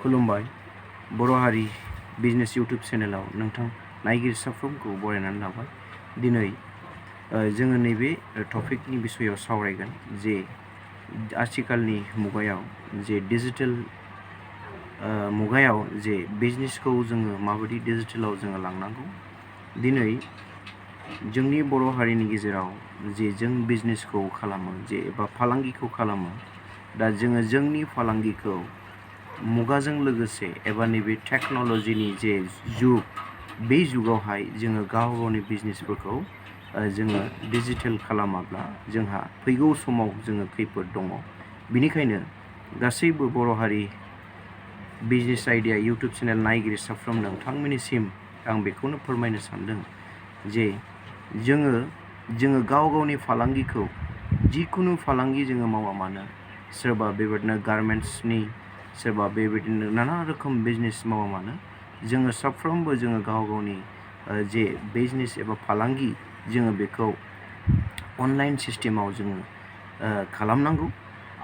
खुलुमबाय बर' हारि business YouTube चेनेलाव नोंथां नायगिरि साफ्रोमखौ बरायनानै लाबाय। दिनै जोङो नैबे टपिकनि बिसयाव सावरायगोन जे आथिखालनि मुगायाव जे डिजिटल मुगायाव जे बिजनेसखौ जोङो माबायदि डिजिटलाव जोङो लांनांगौ। दिनै जोंनि बर' हारिनि गेजेराव जे जों बिजनेसखौ खालामो जे एबा फालांगिखौ खालामो, दा जोङो जोंनि फालांगिखौ मुगाजों लोगोसे एबा नैबे टेक्नोलॉजीनि जे जुग, बे जुगावहाय जोङो गाव गावनि बिजनेसफोरखौ जोङो डिजिटल खालामाब्ला जोंहा फैगौ समाव जोङो खैफोद दङ। बिनिखायनो गासैबो बर' हारि बिजनेस आइडिया यूट्यूब चेनेल नायगिरि साफ्रोम नोंथांमोननिसिम आं बेखौनो फोरमायनो सानदों जे जोङो गाव गावनि फालांगिखौ जिखुनु फालांगि जोङो मावा मानो, सोरबा बेबायदिनो गारमेन्ट्सनि, सोरबा बेबायदिनो नाना रोखोम बिजनेस मावा मानो, जोङो साफ्रोमबो जोङो गाव गावनि जे बिजनेस एबा फालांगि जोङो बेखौ अनलाइन सिस्टेमाव जोङो खालामनांगौ।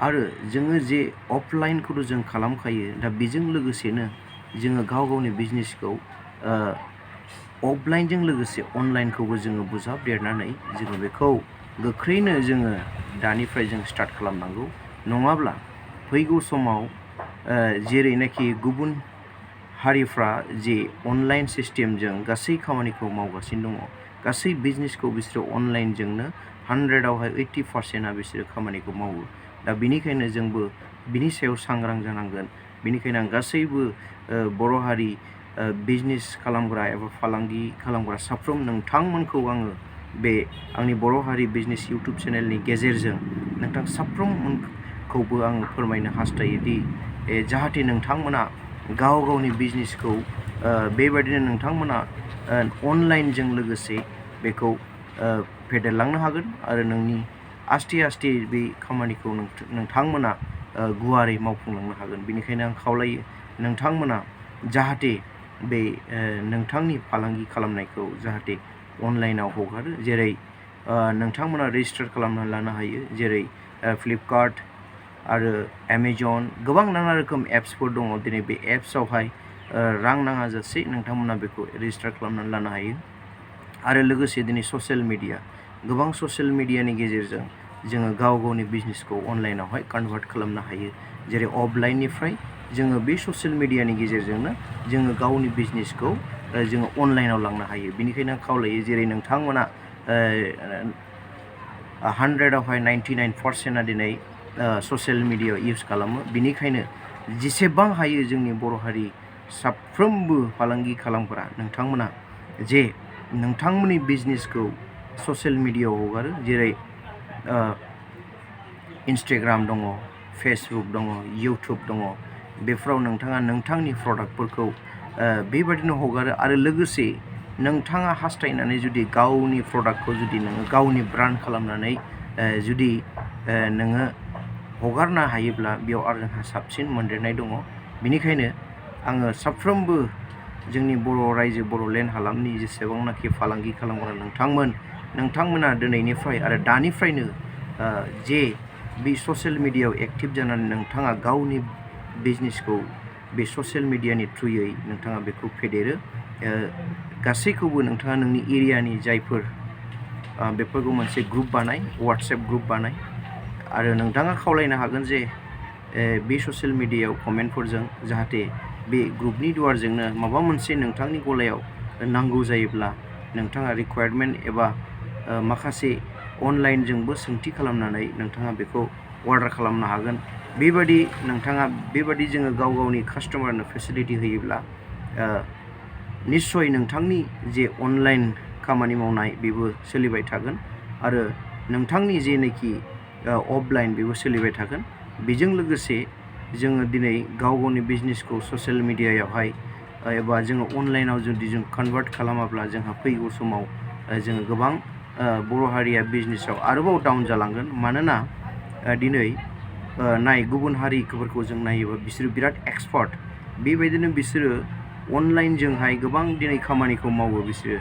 आरो जोङो जे अफलाइनखौथ' जों खालामखायो, दा बेजों लोगोसेनो जोङो गाव गावनि बिजनेसखौ अफलाइनजों लोगोसे अनलाइनखौबो जोङो बुजाबदेरनानै जोङो बेखौ गोख्रैनो जोङो दानिफ्राय जों स्टार्ट खालामनांगौ। नङाब्ला फैगौ समाव जेरैनाखि गुबुन हारिफ्रा जे अनलाइन सिस्टेमजों गासै खामानिखौ मावगासिनो दङ, गासै बिजनेसखौ बिसोरो अनलाइनजोंनो 100आवहाय 80%आ बिसोरो खामानिखौ मावो। दा बिनिखायनो जोंबो बिनि सायाव सांग्रां जानांगोन। बिनिखायनो आं गासैबो बर' हारि बिजनेस खालामग्रा एबा फालांगि खालामग्रा साफ्रोम नोंथांमोनखौ आङो बे आंनि बर' हारि बिजनेस यूट्यूब चेनेलनि गेजेरजों नोंथां साफ्रोमखौबो आङो फोरमायनो हास्थायो दि जाहाथे नोंथांमोना गाव गावनि बिजनेसखौ बेबायदिनो नोंथांमोना अनलाइनजों लोगोसे बेखौ फेदेरलांनो हागोन आरो नोंनि आस्थे आस्थे बे खामानिखौ नोंथांमोना गुवारै मावफुंलांनो हागोन। बेनिखायनो आं खावलायो नोंथांमोना जाहाथे बे नोंथांनि फालांगि खालामनायखौ जाहाथे अनलाइनाव हगारो। जेरै नोंथांमोना रेजिस्टार खालामनानै लानो हायो, जेरै फ्लिपकार्ट आरो एमेजन, गोबां नाना रोखोम एप्सफोर दङ। दिनै बे एप्सआवहाय रां नाङा जासे नोंथांमोना बेखौ रेजिस्टार खालामनानै लानो हायो। आरो लोगोसे दिनै ससियेल मिडिया, गोबां ससियेल मिडियानि गेजेरजों जोङो गाव गावनि बिजनेसखौ अनलाइनावहाय कन्भार्ट खालामनो हायो। जेरै अफलाइननिफ्राय जोङो बे ससियेल मिडियानि गेजेरजोंनो जोङो गावनि बिजनेसखौ जोङो अनलाइनाव लांनो हायो। बेनिखायनो आं खावलायो जेरै नोंथांमोना 100आवहाय 99%आ दिनै ससियेल मिडिया इउज खालामो। बिनिखायनो जेसेबां हायो जोंनि बर' हारि साफ्रोमबो फालांगि खालामग्रा नोंथांमोना जे नोंथांमोननि बिजनेसखौ ससियेल मिडियायाव हगारो, जेरै इन्स्टाग्राम दङ, फेसबुक दङ, यूट्यूब दङ, बेफोराव नोंथाङा नोंथांनि प्रडाक्टफोरखौ बेबायदिनो हगारो। आरो लोगोसे नोंथाङा हास्थायनानै जुदि गावनि प्रडाक्टखौ जुदि नोङो गावनि ब्रान्ड खालामनानै जुदि नोङो हगारनो हायोब्ला बेयाव आरो नोंहा साबसिन मोनदेरनाय दङ। बिनिखायनो आङो साफ्रोमबो जोंनि बर' रायजो बर'लेण्ड हालामनि जेसेबांनाखि फालांगि खालामग्रा नोंथांमोना दिनैनिफ्राय आरो दानिफ्रायनो जे बे ससियेल मिडियायाव एक्टिभ जानानै नोंथाङा गावनि बिजनेसखौ बे ससियेल मिडियानि थ्रुयै नोंथाङा बेखौ फेदेरो। गासैखौबो नोंथाङा नोंनि एरियानि जायफोर बेफोरखौ मोनसे ग्रुप बानाय, वाट्सएप ग्रुप बानाय, आरो नोंथाङा खावलायनो हागोन जे बे ससियेल मिडियायाव कमेन्टफोरजों जाहाथे बे ग्रुपनि दुवारजोंनो माबा मोनसे नोंथांनि गलायाव नांगौ जायोब्ला नोंथाङा रिक्वायरमेन्ट एबा माखासे अनलाइनजोंबो सोंथि खालामनानै नोंथाङा बेखौ अर्डार खालामनो हागोन। बेबायदि जोङो गाव गावनि कास्टमारनो फेसिलिटि होयोब्ला निस्सय नोंथांनि जे अनलाइन खामानि मावनाय बेबो सोलिबाय थागोन आरो नोंथांनि जेनाखि अफलाइन बेबो सोलिबाय थागोन। बेजों लोगोसे जोङो दिनै गाव गावनि बिजनेसखौ ससियेल मिडियायावहाय एबा जोङो अनलाइनाव जुदि जों कन्भार्ट खालामाब्ला जोंहा फैगौ समाव जोङो गोबां बर' हारिया बिजनेसाव आरोबाव डाउन जालांगोन। मानोना दिनै गुबुन हारिफोरखौ जों नायोबा बिसोरो बिराद एक्सपार्ट, बेबायदिनो बिसोरो अनलाइनजोंहाय गोबां दिनै खामानिखौ मावो। बिसोरो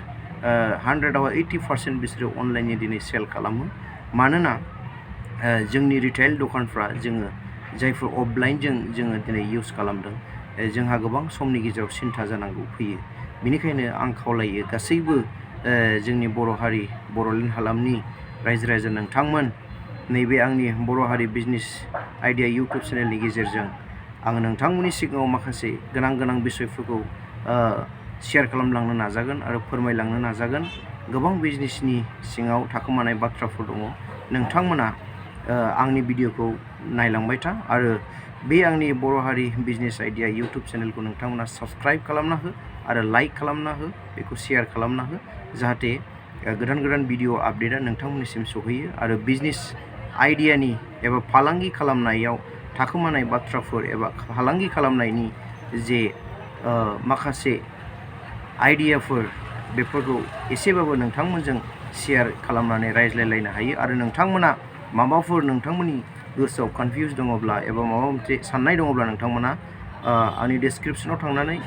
100आवहाय 80% बिसोरो अनलाइननि दिनै सेल खालामो। मानोना जोंनि रिटेल दखानफ्रा जोङो जायफोर अफलाइनजों जोङो दिनै इउज खालामदों, जोंहा गोबां समनि गेजेराव सिन्था जानांगौ फैयो। बेनिखायनो आं खावलायो गासैबो जोंनि बर' हारि बड'लेण्ड हालामनि रायजो राजा नोंथांमोन, नैबे आंनि बर' हारि बिजनेस आइडिया इउटुब चेनेलनि गेजेरजों आङो नोंथांमोननि सिगाङाव माखासे गोनां बिसयफोरखौ शेयार खालामलांनो नाजागोन आरो फोरमायलांनो नाजागोन। गोबां बिजनेसनि सिङाव थाखोमानाय बाथ्राफोर दङ। नोंथांमोना आंनि भिडिअखौ नायलांबाय था आरो बे आंनि बर' हारि बिजनेस आइडिया इउटुब चेनेलखौ नोंथांमोना साबस्क्राइब खालामना हो आरो लाइक खालामना हो, बेखौ शेयार खालामना हो, जाहाथे गोदान भिडिअ आपडेटआ नोंथांमोननिसिम सहैयो आरो बिजनेस आइडियानि एबा फालांगि खालामनायाव थाखोमानाय बाथ्राफोर एबा फालांगि खालामनायनि जे माखासे आइडियाफोर बेफोरखौ एसेबाबो नोंथांमोनजों शेयार खालामनानै रायज्लायलायनो हायो। आरो नोंथांमोना माबाफोर नोंथांमोननि गोसोआव कनफिउस दङब्ला एबा माबा मोनसे साननाय दङब्ला नोंथांमोना आंनि डिसक्रिपसनाव थांनानै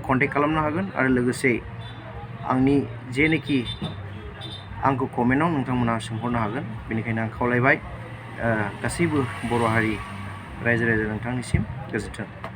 कन्टेक्ट खालामनो हागोन आरो लोगोसे आंनि जेनोखि आंखौ कमेन्टआव नोंथांमोना सोंहरनो हागोन। बेनिखायनो आं खावलायबाय गासैबो बर' हारि रायजो राजा नोंथांनिसिम गोजोन्थों।